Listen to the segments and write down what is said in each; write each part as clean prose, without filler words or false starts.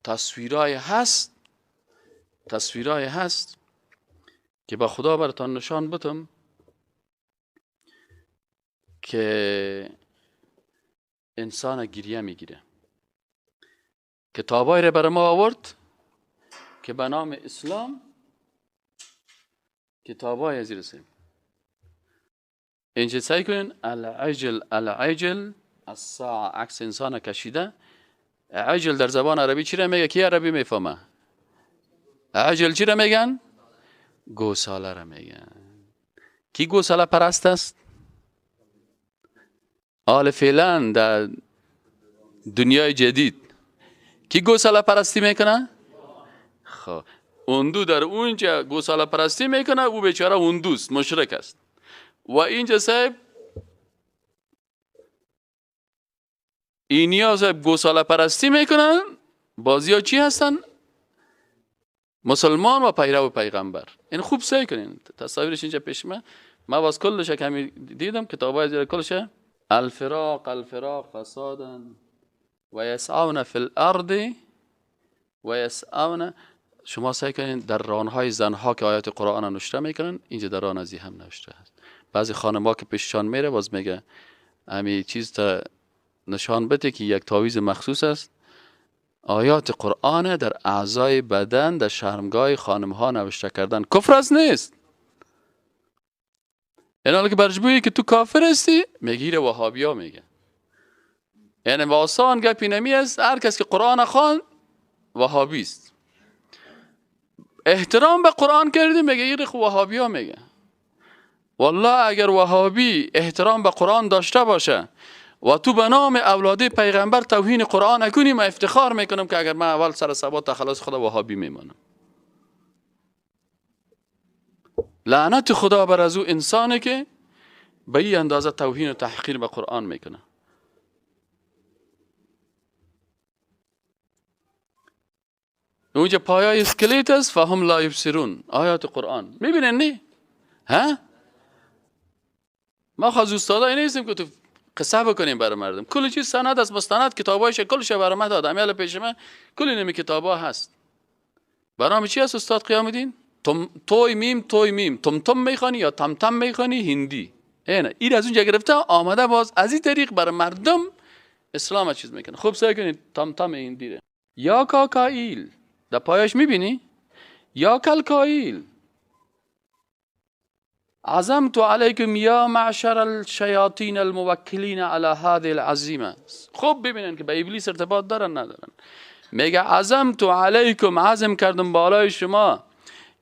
تصویرای هست، تصویرای هست که با خدا براتان نشان بدم که انسان گریه میگیره. کتابای را برای ما آورد که به نام اسلام کتابای از رسیم. اینجا سعی کنین العجل العجل الساعه، عکس انسان کشیده. عجل در زبان عربی چی را میگه؟ کی عربی میفهمه؟ عجل چی را میگن؟ گوساله را میگن. کی گوساله پرست است؟ آل فعلا در دنیای جدید کی گوساله پرستی میکنه؟ خب اندو در اونجا گوساله پرستی میکنه، او بیچاره اندوست، مشرک است. و اینجا صاحب اینیا صاحب گوساله پرستی میکنن، بازی ها چی هستن؟ مسلمان و پیرو پیغمبر. این خوب سعی کنین تصاویرش اینجا پیش من، من باز کلش کمی دیدم کتابای زیر کلش. الفراق الفراق فسادا و یسعون فی الارض و یسعون. شما سعی کنین در رانهای زنها که آیات قرآن نوشته میکنن، اینجا در ران ازی هم نوشته هست. بعضی خانم‌ها که پیششان میره باز میگه همین چیز تا نشان بده که یک تعویذ مخصوص است. آیات قرآن در اعضای بدن در شرمگاه خانم‌ها نوشته کردن کفر است نیست. این حالا که برش بگی که تو کافر هستی، میگیره وهابیا میگه. یعنی با آسان گپی نمی است. هر کس که قرآن خوان وهابی است. احترام به قرآن کردی میگه این خو وهابیا میگه. والله اگر وهابی احترام به قرآن داشته باشه و تو به نام اولاد پیغمبر توهین قرآن نکنی، من افتخار میکنم که اگر من اول سر صبا تا خلاص خدا وهابی میمانم. لعنت خدا بر از او انسانی که به این اندازه توهین و تحقیر به قرآن میکنه. اونجا پایای اسکلیت است، فهم لا یبصرون. آیات قرآن میبینن نه؟ ها؟ ما خواز استادای نیستیم که تو قصه بکنیم برای مردم. کل چیز سند است، مستند، کتابایش کلش برای من داد. امیال پیش من کل نمی کتابا هست. برنامه چی هست استاد قیام الدین؟ تم توی میم توی میم تم تم میخوانی یا تم تم میخوانی هندی. اینه این از اونجا گرفته آمده باز از این طریق برای مردم اسلام چیز میکنه. خوب سعی کنید تم تم هندی ره. یا کاکائیل در پایش میبینی؟ یا کلکائیل عزمت علیکم یا معشر الشیاطین الموکلین علی هذه العزیمه. خوب ببینن که به ابلیس ارتباط دارن ندارن. میگه عزمت علیکم، عزم کردم بالای شما،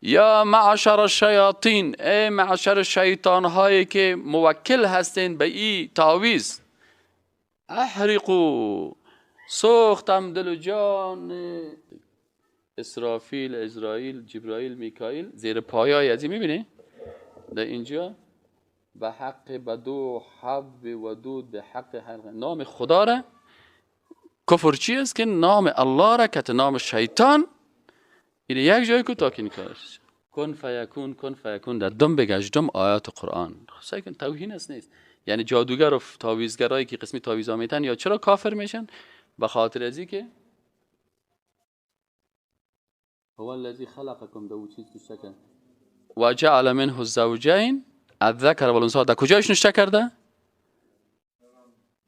یا معشر الشیاطین، ای معشر شیطان هایی که موکل هستین به ای تعویذ، احرقوا، سوختم دل و جان اسرافیل، عزرائیل، جبرائیل، میکائیل زیر پایای از این میبینی؟ در اینجا به حق بدو حب ودود به حق حلق. نام خدا را کفر چی است که نام الله را که نام شیطان این یک جای کو تا که کارش کن فیکون کن فیکون در دم بگشتم آیات قرآن. سعی کن توهین است نیست. یعنی جادوگر و تعویذگرایی که قسمی تعویذا میتن یا چرا کافر میشن؟ به خاطر ازی که هو الذی خلقکم دو چیز که شکل و جعل منه الزوجین الذکر والانثى. در کجایش نشته کرده؟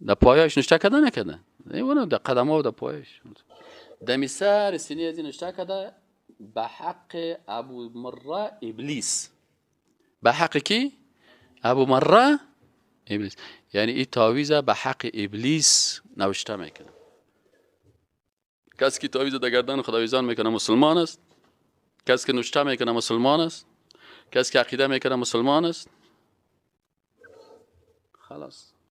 در پایش نشته کرده نکرده؟ نه در قدم‌ها و در پایش. دمی سر سینه از نشته کرده به حق ابو مره ابلیس. به حق کی؟ ابو مره ابلیس. یعنی این تعویذ به حق ابلیس نوشته میکنه. کسی که تعویذ در گردن خداویزان میکنه مسلمان است. کسی که نوشته میکنه مسلمان است. کسی که عقیده میکنه مسلمان است. خلاص.